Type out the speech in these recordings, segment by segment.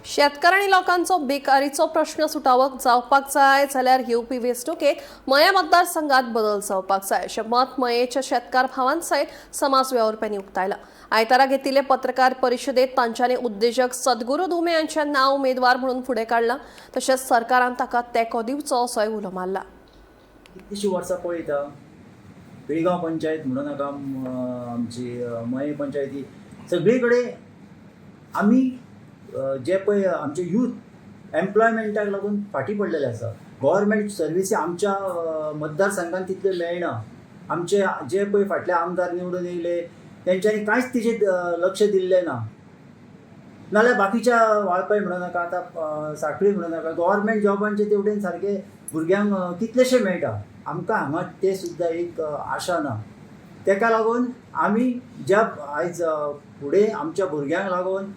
शेतकार आनी लोकांचो बेकारीचो प्रश्न सुटावो जावपाक जाय जाल्यार येवपी वेंचणुकेत मयें मतदारसंघात बदल जावपाक जाय अशें मत मयेच्या शेतकार भावां सयत समाज वेव्हारप्यांनी उक्तायलां. आयतारा घेतिल्ले पत्रकार परिशदेत तांच्यांनी उद्देजक सद्गुरू धुमे यांचें नांव उमेदवार म्हणून फुडें काडलां. तशेंच सरकारान ताका तेंको दिवचो असोय उलो मारला. कितलींशीं वर्सां पळयता, पिळगांव पंचायत म्हणूं नाका, आमची मये पंचायती, सगळी कडेन आमी जे पळय आमचे यूथ एम्प्लॉयमेंटाक लागून फाटीं पडलेले आसा. गव्हर्मेंट सर्विसी आमच्या मतदारसंघात तितल्यो मेळना. आमचे जे पळय फाटले आमदार निवडून येयले, तेंच्यांनी कांयच तिचेर लक्ष दिल्लें ना. नाल्यार बाकीच्या वाळपय म्हणूं नाका, आतां सांखळी म्हणूं नाका, गव्हर्मेंट जॉबांचे तेवटेन सारके भुरग्यांक कितलेशे मेळटा. आमकां हांगा ते सुद्दां एक आशा ना. तेका लागून आमी ज्या आयज फुडें आमच्या भुरग्यांक लागून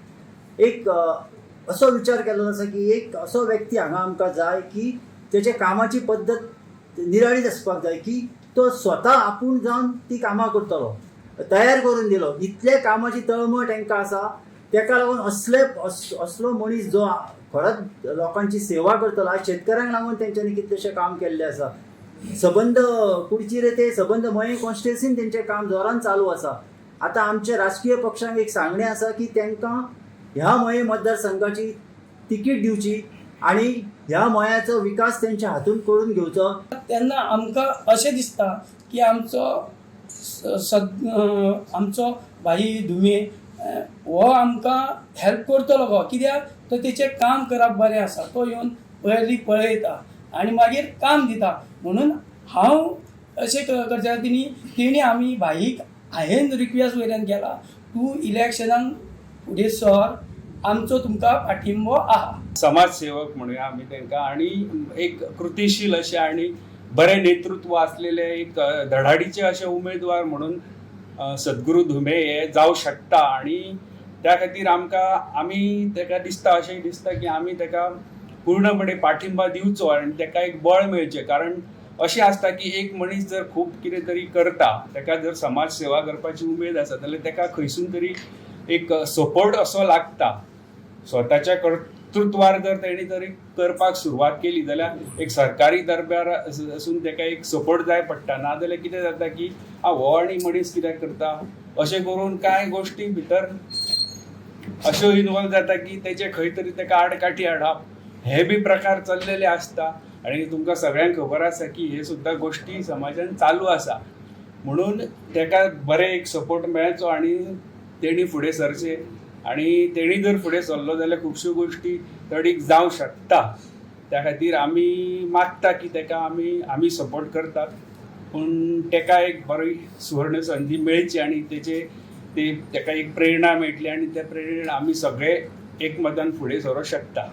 एक असो विचार केल्लो आसा की एक असो व्यक्ती हांगा आमकां जाय की तेच्या कामाची पद्दत निराळीच आसपाक जाय, की तो स्वता आपूण जावन ती कामां करतलो. तयार करून दिलो इतले कामाची तळमळ तांकां आसा. तेका लागून असले असलो मनीस जो खरोच लोकांची सेवा करतलो. आयज शेतकऱ्यांक लागून तेंच्यांनी कितलेशें काम केल्लें आसा. सबंद कुडची रे ते सबंद मये कॉन्स्टिट्युन्सीन तेंचें काम जोरान चालू आसा. आतां आमचे राजकीय पक्षांक एक सांगणें आसा की तांकां ह्या मये मतदारसंघाची तिकीट दिवची आनी ह्या मयाचो विकास तेंच्या हातून करून घेवचो. तेन्ना आमकां अशें दिसता की आमचो सद आमचो भाई धुमे हो आमकां हेल्प करतलो गो, कित्याक तो तेचें काम करप बरें आसा. तो येवन पयलीं पळयता आनी मागीर काम दिता. म्हणून हांव अशें करचें, तेणी आमी भाईक हांवें रिक्वेस्ट वयल्यान केला, तूं इलेक्शनाक फुडें सर, आमचो तुमकां पाठिंबो आहा. समाजसेवक म्हणूया आमी तांकां आनी एक कृतीशील अशे आनी बरें नेतृत्व असलेले एक धडाडीचे अशे उमेदवार म्हणून सद्गुरू धुमे हे जावं शकता. आनी त्या खातीर आमकां आमी ताका दिसता, अशें दिसता की आमी ताका पूर्णपणे पाठिंबा दिवचो आनी ताका एक बळ मेळचें. कारण अशें आसता की एक मनीस जर खूब कितें तरी करता, ताका जर समाज सेवा करपाची उमेद आसा जाल्यार ताका खंयसून तरी एक सपोर्ट असो लागता. स्वताच्या कर्तृत्वार जर तेणी तरी करपाक सुरवात केली जाल्यार एक सरकारी दरबार आसून ताका एक सपोर्ट जाय पडटा. नाजाल्यार कितें जाता की आ हो आनी मनीस कित्याक करता अशें करून कांय गोश्टी भितर अश्यो इनवॉल्व जाता की तेचे खंय तरी ताका आडकाठी हाडप हे बी प्रकार चल्लेले आसता. आनी तुमकां सगळ्यांक खबर आसा की हे सुद्दां गोश्टी समाजान चालू आसा. म्हणून ताका बरें एक सपोर्ट मेळचो आनी तेणी फुडें सरचें. आनी तेणी जर फुडें सरलो जाल्यार खुबश्यो गोश्टी तडीक जावं शकता. त्या खातीर आमी मागता की ताका आमी सपोर्ट करतात, पूण ताका एक बरी सुवर्ण संदी मेळची आनी तेचे ते ताका एक प्रेरणा मेळटली आनी त्या प्रेरणेन आमी सगळे एकमतान फुडें सरोंक शकता.